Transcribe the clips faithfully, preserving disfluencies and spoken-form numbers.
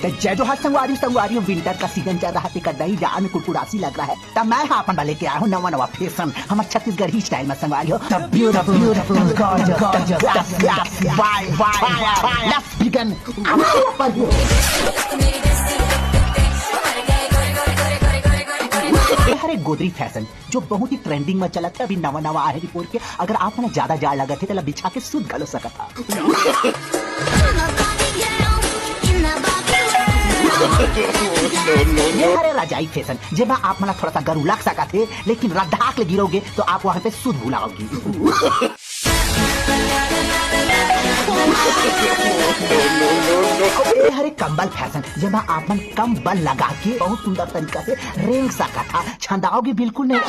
तो जय जोहार संगवारी, संगवारी हो, winter का season चल रहा है, तेकर दही जान में कुरकुरासी लग रहा है, तब मैं हा अपन बर लेके आया हूँ नवा नवा fashion, हमर छत्तीसगढ़ी style में संगवारी हो। The beautiful, beautiful, gorgeous, gorgeous, the best, best, bye, bye, bye, let's begin। अरे गोदरी fashion, जो बहुत ही trending में चलत हे, अभी नवा नवा आहे रिपोर्ट के। अगर आप मन ला ज्यादा जाड़ लगत हे, तेला बिछा के सुत घलो सकत हा। ये हरे रजाई fashion, जेमा आप मन ला थोड़ा सा गरू लग सकत हे, लेकिन रद्धाक ले गिरोगे तो आप वहां पे सुध भुलाओगे। ये हरे कंबल fashion, जेमा आप मन कंबल लगा के बहुत सुंदर तरीका से रेंग सकत हा, छंदाओगे बिल्कुल नहीं।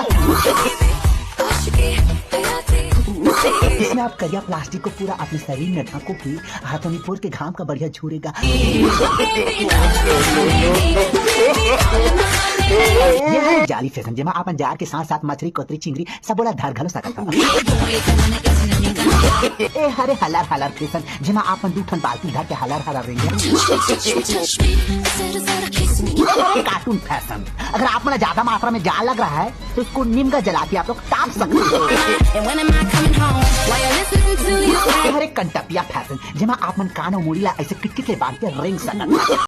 इसमें आप करिया प्लास्टिक को पूरा अपने शरीर में ढकोगे, हाथों में पोर के घाम का बढ़िया झूरेगा। ये है जाली fashion, जेमा आप मन जाड़ के साथ साथ मछरी, कोतरी, चिंगरी सब बोला धर घलो सकत हा। ए हरे हलर हलर fashion, जेमा आप मन दू ठन बाल्टी धर के हलर हलर रेंगे। Cartoon fashion, अगर आप मन ला ज्यादा मात्रा में जाड़ लग रहा है तो उसको निमगा जला के आप लोग ताप सकते हो। And when am I coming home? Why you listening to you? ये हरे कंटपिया fashion, जेमा आप मन कान अउ मुड़ी ला ऐसे किटकिट ले बांध के रेंग सकत हा।